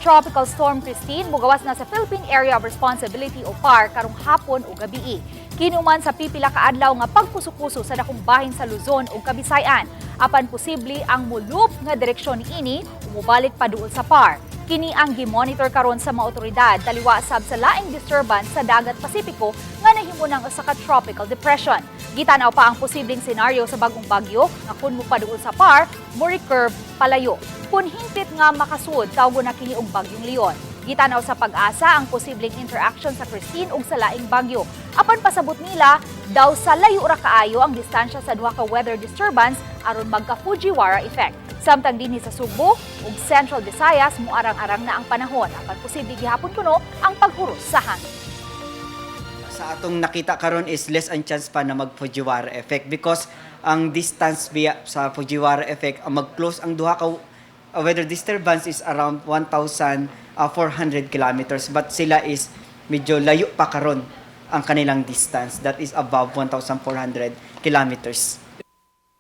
Tropical Storm Kristine mugawas na sa Philippine Area of Responsibility o PAR karong hapon o gabii. Kinuman sa pipila ka adlaw nga pagpuso-puso sa dakong bahin sa Luzon ug Kabisayan. Apan posible ang mulup nga direksyon niini, umubalik paduol sa PAR. Kini ang gimonitor karon sa mga otoridad taliwa sab sa laing disturbance sa dagat Pasipiko nga nahimo ng usa ka tropical depression. Gitanaw pa ang posibleng senaryo sa bagong bagyo nga kun mopaduol sa PAR, mo recurve palayo. Kung hingpit nga makasud, tawgon na kini og Bagyong Leon. Gitanaw sa PAGASA ang posibleng interaction sa Kristine ug sa laing bagyo. Apan pasabot nila, daw sa layo ra kaayo ang distansya sa duha ka weather disturbance aron magka Fujiwara effect. Samtang dinhi sa Sugbo ug Central Visayas, muarang-arang na ang panahon, apan posible gihapon kuno ang paghuros sa hangin. Sa atong nakita karon is less ang chance pa na mag Fujiwara effect because ang distance biya sa Fujiwara effect, ang mag-close ang duha ka weather disturbance is around 1,400 kilometers, but sila is medyo layo pa karon ang kanilang distance, that is above 1,400 kilometers.